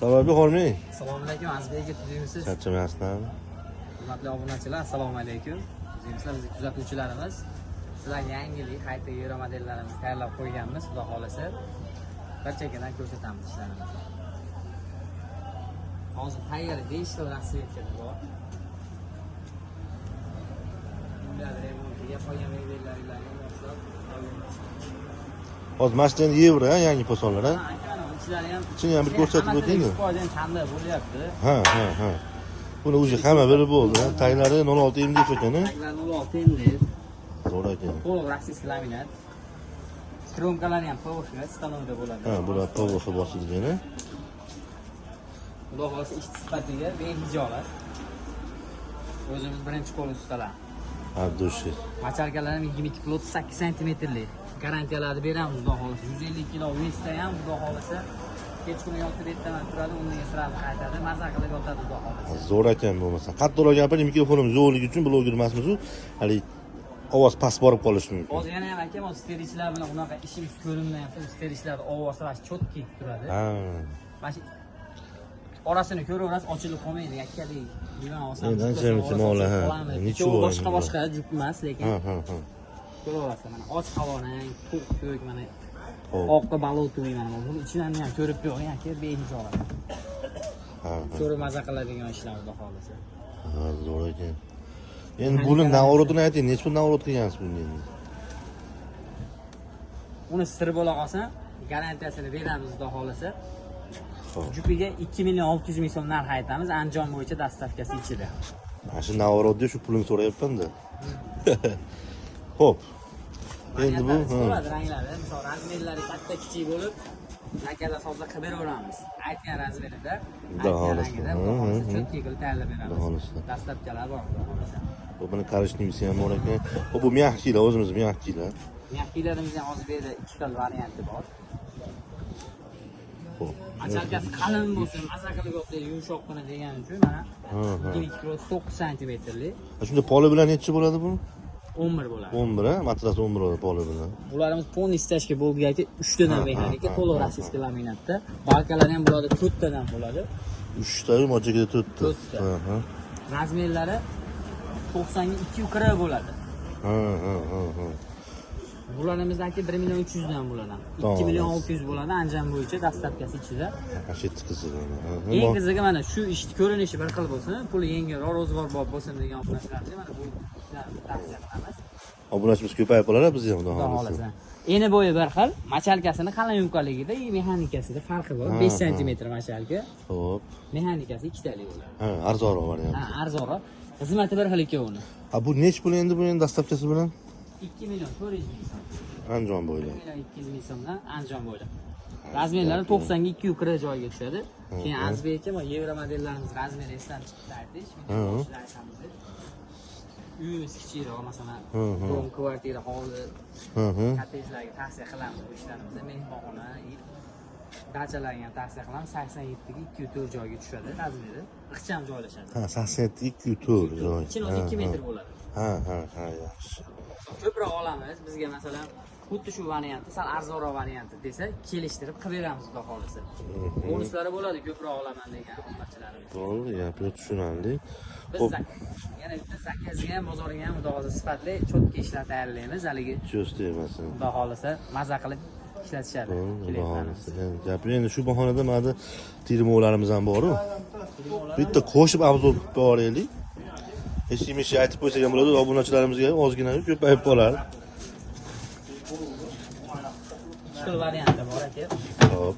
Sababi hormang. Assalomu alaykum, Azizbek aka, tuzukmisiz? Charchamayapsizmi? Hurmatli obunachilar, assalomu alaykum. Tuzukmisizlar, bizni kuzatuvchilarimiz. Sizlarga yangilik, hayta yevro modellarimizni tayyorlab qo'yganmiz, xudo xolasa. Bir chekkadan ko'rsatamiz ishlarimizni. Hozir tayyor 5 xil расцветка bor. Uylar remontiga qolgan mebellarga moslab olamiz. Hozir mashina yevro, ha, yangi posonlar, ha? Ichlari ham Ichini ham bir ko'rsatib o'ting. 100% sanda bo'lyapti. Ha, ha, ha. Buni уже hamma bilib bo'ldi. Ha? Taglari 06 MDF ekan, ha? Taglar 06 MDF. Zo'r ekan. To'liq российский laminat. Kromkalari ham PVC stanovda bo'ladi. Ha, bular PVC bosilgan, ha? Xudo xohlasa ish sifatiga behijolat. O'zimiz birinchi qo'l ustalar. Abdushi. Machalkalar ham 22,38 santimetrlik. Garantiyalarni beramiz xudo xohlasa. 150 kilo vесda ham xudo xohlasa kechqurun yotib ertaman turadi, o'rniga sразу qaytadi, maza qilib yotadi xudo xohlasa. Zo'r ekan bo'lmasa. Qattiqroq gapiring, mikrofonimiz yo'qligi uchun bloger emasmiz u. Hali ovoz past borib qolishi mumkin. Hozir yana ham akam hozir sterichlar bilan unaqa ishimiz ko'rinmayapti. Sterichlarni ovozi va cho'tki turadi. Ha. Mana shu orasini ko'raverasiz, ochilib qolmaydi. Yakkalik divan olsam. Endi ancha muncha mollar, ha. Necha boshqa boshqa jup emas, lekin Ha, ha, ha. ko'raverasiz. Mana och havorang, to'q ko'k, mana Xo'p. oqi balotuy mana buni ichidan ham ko'rib yo'q, aka behijolat. Ha, ha. Ko'rib maza qiladigan ishlar xudo xohlasa. Ha, zo'r ekan. Endi buni navrotini ayting, necha pul navrot qilgansiz bunga endi? Uni sir bo'la qolsa, garantiyasini beramiz xudo xohlasa. Xo'p. Jupiga 2 million 600 ming so'm narx aytamiz, Andijon bo'yicha dastavkasi ichida. Mana shu navrotda shu pulini so'rayapman-da. Xo'p. Endi bu Variantlari bo'ladi ranglari, misol razmerlari katta kichik bo'lib, zakazda sozda qilib beraveramiz. Aytgan razmerida, Xudo aytgan xohlasa. rangida xudo xohlasa cho'tki qilib tayyorlab Xudo beramiz. xohlasa. Dastavkalar bor xudo xohlasa. Bu buni korичневыйsi ham bor ekan. Xo'p, bu mягкийlar, o'zimiz mягкийlar. Mягкийlarimizni ham hozir bu yerda ikki xil varianti bor. Xo'p. Machalkasi qalin bo'lsin, maza qilib yotsa yumshoqqina degani uchun mana Ha, ha. 22,9 santimetrli Ha, shunda poli bilan necha bo'ladi bu? 11 bo'ladi. 11, ha? Matras 11 bo'ladi poli bilan. Bularimiz полный стяжка bo'lganki 3 tadan mexanika, to'liq российский laminatda. Balkalari ham bularda 4 tadan bo'ladi. 3 ta, mochakada 4 ta. To'rtta. Ha, ha. Razmerlari 90 ga 240 bo'ladi. Ha, ha, ha, ha. Bularimizniki 1 million 300 dan bo'ladi. Tamam. 2 million 600 bo'ladi Andijon bo'yicha dastavkasi ichida. Mana shu yerda qizig'i. Ha, ha. Eng qizig'i mana shu ishni ko'rinishi bir xil bo'lsin, puli yengilroq, ro'zg'or bo'lsin degan obunachilarga mana bu ishlarni tavsiya qilamiz. Obunachimiz ko'payib qolar biz ham xudo Xudo xohlasa. xohlasa. Eni bo'yi bir xil, machalkasini qalin yumkaligida, mexanikasida farqi bor. 5 santimetr machalka, Xo'p. mexanikasi ikkitalik bo'ladi. Ha, arzonroq variant. Ha, arzonroq. Xizmati bir xil ikkovini. Ha, bu necha pul endi bu endi dastavkasi bilan? 2 million 400 ming so'm. Andijon 1 bo'ylab. million 200 ming so'mdan Andijon bo'ylab. Razmerlari 90 ga 240 joyga tushadi. Keyin Azizbek aka, mana yevro modellarimiz razmeri esdan chiqdi aytish. Boshida aytamiz deb. Uyimiz kichikroq, masalan, dom, kvartira, hovli, kottejlarga tavsiya qilamiz bu ishlarimizni. Mehmonxona, dachalarga ham tavsiya qilamiz. 87 ga 204 joyga tushadi razmeri. Ixcham joylashadi. Ha, 87 204 joy. Ichini o'zi 2 metr bo'ladi. Ha, ha, ha, yaxshi. Ko'proq olamiz bizga masalan xuddi shu varianti sal arzonroq varianti desa kelishtirib qilib beramiz xudo xohlasa. Bonuslari bo'ladi ko'proq olaman degan obunachilarimiz. To'g'ri, gap yo'q, tushunarli. Biz Xo'p, yana bitta zakazga ham bozorga ham xudo xohlasa sifatli cho'tka ishlar tayyorlaymiz haligi ko'z tegmasin. xudo xohlasa maza qilib ishlatishadi Xudo klientlarimiz. xohlasa. Endi gap yo'q, endi shu bahonada mana termovlarimiz ham bor-ku. Bitta qo'shib obzor qilib boraylik. Hech kim ish aytib qo'ysak ham bo'ladi, obunachilarimizga ozgina ko'payib qolar. Ikki xil varianti bor aka. Xo'p.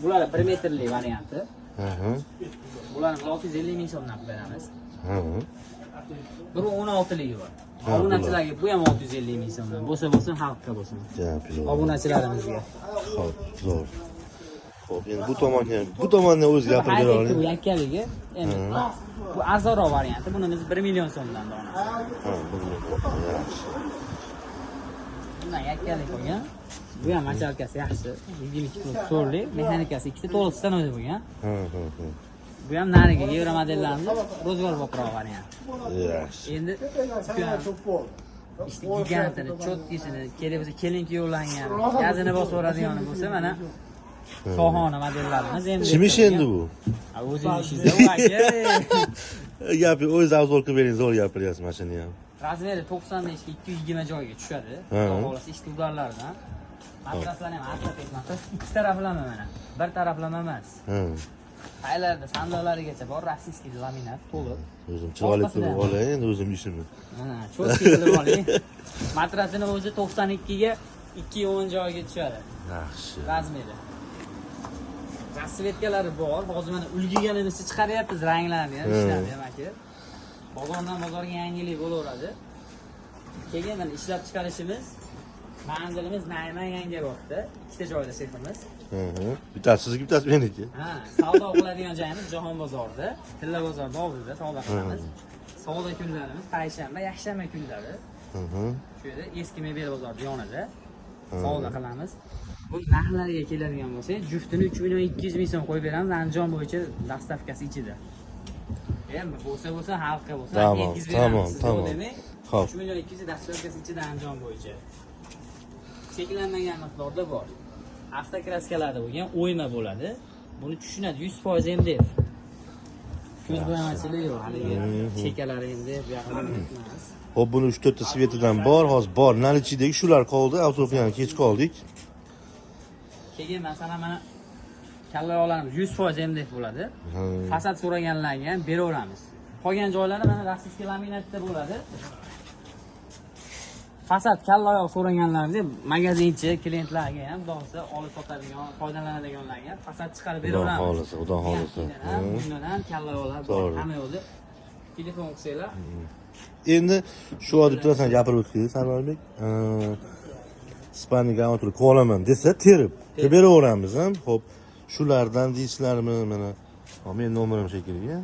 Bular 1 metrli varianti. Ha, ha. Bularni 650 ming so'mdan qilib beramiz. Ha. Bir 16ligi bor. Ha, Obunachilarga bu ham 650 ming so'mdan. Bo'lsa bo'lsin, xalqqa bo'lsin. Gap yo'q. Obunachilarimizga. Xo'p, zo'r. Xo'p, endi bu tomonga, bu tomondan o'zi gapirib bera Hayfetni bu oling. yakkaligi. Endi bu arzonroq varianti. Buni biz 1 million so'mdan donasi. Ha, bir million. Yaxshi. Bundan yakkalik bo'lgan. Bu ham machalkasi yaxshi. 22 plus so'rli, mexanikasi ikkita to'liq stanok bo'lgan. Ha, ha, ha. Bu ham narigi yevro modellarimiz ro'zg'orboproq variant. Yaxshi. Endi işte gigantini, cho'tkisini, kerak bo'lsa kelin kuyovlangan, gazini bosib yuboradigani bo'lsa mana Shohona modellarimiz endi. Kim ishi endi bu? O'zingiz ishingizda u aka. Gap o'zingiz obzor qilib bering, zo'r gapiryapsiz mashina ham. Razmeri 95 ga 220 joyga tushadi. Xudo xohlasa ish udarlaridan. Matraslar ham ortoped matras, ikki taraflama mana. Bir taraflama emas. Paylarda sandiqlarigacha bor, rossiyskiy laminat to'liq. O'zim chiroyli qilib olay, endi o'zim ishimni. Mana, cho'tki qilib oling. Matrasini o'zi 92 ga 210 joyga tushadi. Yaxshi. Razmeri. Rasvetkalari bor. Hozir mana ulgiganimizni chiqaryapmiz, ranglarni ham ishlab ham aka. Bozordan bozorga yangilik bo'laveradi. Keyin mana ishlab chiqarishimiz, manzilimiz Nayman Yangiobodda, ikkita joyda seximiz. Bittasi sizniki, bittasi meniki. Ha, savdo qiladigan joyimiz Jahon bozorida, Tilla bozorda oldida savdo qilamiz. Savdo kunlarimiz payshanba, yakshanba kunlari. Shu yerda eski mebel bozori yonida savdo qilamiz. Bu narxlariga keladigan bo'lsak, juftini 3 200 000 so'm qo'yib beramiz, Andijon bo'yicha dastavkasi ichida. Endi bo'lsa bo'lsa, xalqqa bo'lsa, yetkazib beramiz. Tamom, tamom. Xo'p. 3 200 000 dastavkasi ichida Andijon bo'yicha. Cheklanmagan miqdorda bor. Avtokraskalarda bo'lgan o'yma bo'ladi. Buni tushunadi 100% MDF. Ko'z bo'yamachilik yo'q, haligi chekalari MDF bu yoqda emas. Xo'p, buni 3-4 ta svetidan bor, hozir bor. Nalichidagi shular qoldi, avtobusga kech qoldik. Keyin masalan mana kallayoqlarimiz 100% MDF bo'ladi. Fasad so'raganlarga ham beraveramiz. Qolgan joylari mana rossiyskiy laminatda bo'ladi. Fasad kallayoq so'raganlarga magazinchi klientlarga ham xudo olib sotadigan, foydalanadiganlarga ham fasad chiqarib beraveramiz. Xudo xolasa, xudo xolasa. Bundan ham kallayoqlar bor, hamma yo'lda telefon qilsanglar. Endi shu odam bilan sen gapirib o'tdingiz, Sarvarbek. Spani garnitur qolaman desa terib beraveramiz ham. Xo'p, shulardan deysizlarmi mana? Men nomerim shekilli.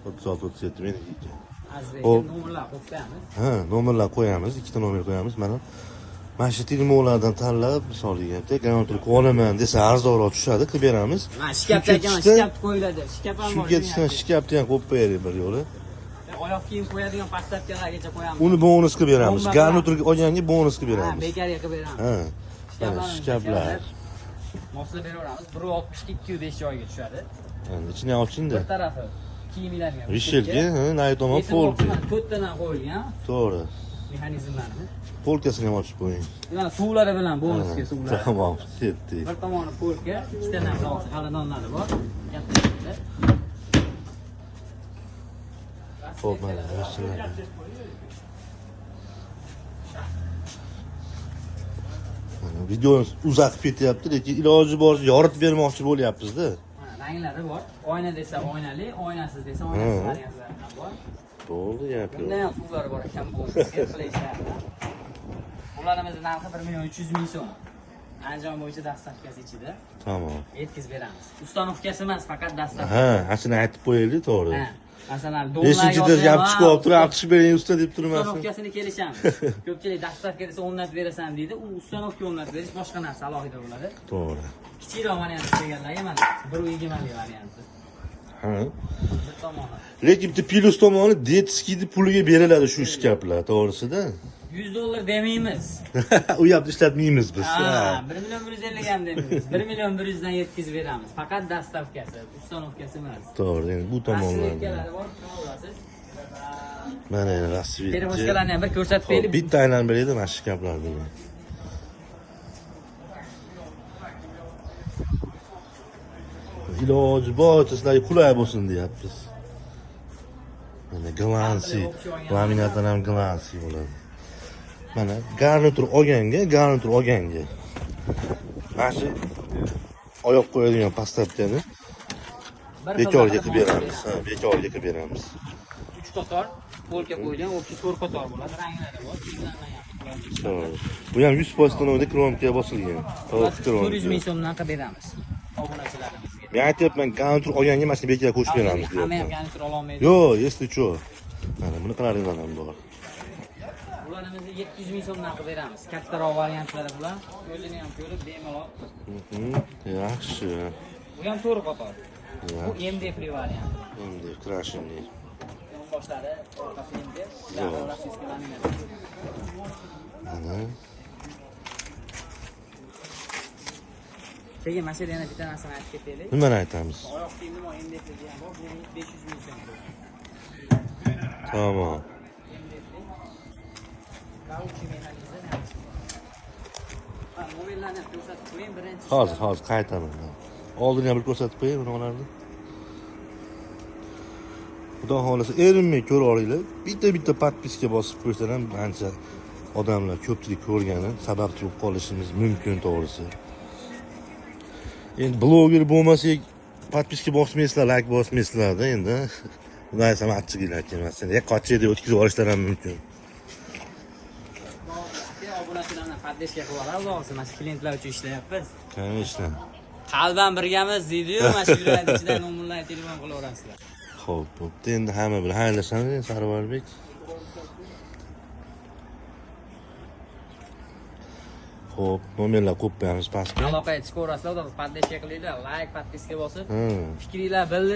36 37 meniki ekan. Xo'p, nomerlar qo'yib qo'yamiz. Ha, nomerlar qo'yamiz, ikkita nomer qo'yamiz. Mana mana shu termovlardan tanlab, misol deganda, garnitur qolaman desa arzonroq tushadi, qilib beramiz. Mana shkafda ekan, shkaf qo'yiladi. Shkaf ham bor. Shu ketishdan shkafni ham qo'yib qo'yaylik bir yo'li. Oyoq kiyim qo'yadigan pastavkalargacha qo'yamiz. Uni bonus qilib beramiz. Garniturga olganga bonus qilib beramiz. Ha, bekarga qilib beramiz. Ha. Shkaflar. Moslab beraveramiz. 1.60 ga 2.5 joyga tushadi. Endi ichini ham oching-da. Bir tarafi kiyimlarga. Vishelga, ha, nari tomon polka. To'rttadan qo'yilgan. To'g'ri. Mexanizmlarni. Polkasini ham ochib qo'ying. Mana suvlari bilan bonusga suvlar. Tamom, ketdik. Bir tomoni polka, ikkitadan xonadonlari bor. Katta. Xo'p, mana mashinalar. Mana videomiz uzoq ketyapti, lekin iloji boricha yoritib bermoqchi bo'lyapmiz-da. Ranglari bor. Oyna desa oynali, oynasiz desa oynasiz variantlari ham bor. Bo'ldi gap yo'q. Bunda ham suvlari bor ekan, bonusga qilishadi. Bularimizni narxi 1 300 000 so'm. Andijon bo'yicha dastavkasi ichida. Tamom. Yetkazib beramiz. Ustanovkasi emas, faqat dastavka. Ha, ashuni aytib qo'yaylik, to'g'ri. Ha. Masalan, beshinchi gap chiqib olib turib, olib chiqib bering usta deb turmasin. Ustanovkasini kelishamiz. Ko'pchilik dastavka desa o'rnatib berasan deydi. U ustanovka o'rnatib berish boshqa narsa alohida bo'ladi. To'g'ri. Kichikroq varianti deganlarga mana 1.20 varianti. Ha. Bir tomoni. Lekin bitta plus tomoni detskiyni puliga beriladi shu shkaflar, to'g'risida. $100 demaymiz. U yoqda ishlatmaymiz biz. Ha, 1 150 000 ham demaymiz. 1 100 000 dan yetkazib beramiz. Faqat dastavkasi, ustanovkasi emas. To'g'ri, endi bu tomonlarni. Bor, olasiz. Mana endi rasmiy. Telefonlarni ham bir ko'rsatib beraylik. Bitta aylanib beraylik mana shu shkaflarni. Iloji boricha sizlarga qulay bo'lsin deyapmiz. Mana glansi, laminatdan ham glansi bo'ladi. Mana garnitur olganga, mana shu oyoq qo'yadigan pastavkani bekorga qilib beramiz. Ha, bekorga qilib beramiz. 3 qator polka qo'yilgan, общий 4 qator bo'ladi. Ranglari bor, cheklanmagan. Bu ham 100% tonovda kromka bosilgan. 400 ming so'mdan qilib beramiz obunachilarimizga. Men aytyapman, garnitur olganga mana shuni bekorga qo'shib beramiz deyapman. Hamma ham garnitur ola olmaydi. Yo'q, если что. Mana bunaqalaridan ham bor. Bularimizni 700 ming so'mdan qilib beramiz. Kattaroq variantlari bular. O'zini ham ko'rib bemalol. Yaxshi. Bu ham 4 qator. Bu MDFli variant. MDF krashinli. Yonboshlari, orqasi MDF. Mana. Keyin mana shu yerda yana bitta narsani aytib ketaylik. Nimani aytamiz? Oyoq kiyimni mo MDFligi ham bor. Bu 500 ming so'm. Tamom. MDFli. Kauchi mexanizm yaxshi. Ha, nomerlarni ham ko'rsatib qo'ying birinchi. Hozir qaytaman. Oldin ham bir ko'rsatib qo'yay bularni. Xudo xohlasa erinmay ko'ra olinglar. Bitta-bitta подписка bosib qo'ysalar ham ancha odamlar ko'pchilik ko'rgani sababchi bo'lib qolishimiz mumkin to'g'risi. Endi bloger bo'lmasak подписка bosmaysizlar, layk bosmaysizlar-da endi. Bunday aytsam achchig'inglar kelmasin. Ya qochay deb o'tkazib yuborishlari ham mumkin. Obunachilarni поддержка qilib oladi, Xudo xohlasa, mana shu klientlar uchun ishlayapmiz. Конечно. Qalban birgamiz deydi-yu, mana shu yurakni ichidan nomerlarni telefon qilaverasizlar. Xo'p, bo'pti. Endi hamma bilan xayrlashamiz endi, Sarvarbek. Xo'p, nomerlar qo'yib qo'yamiz pastga. Aloqaga chiqaverasizlar, Xudo xohlasa, поддержка qilinglar, layk, подписка bosib, Ha. fikringlar bildir.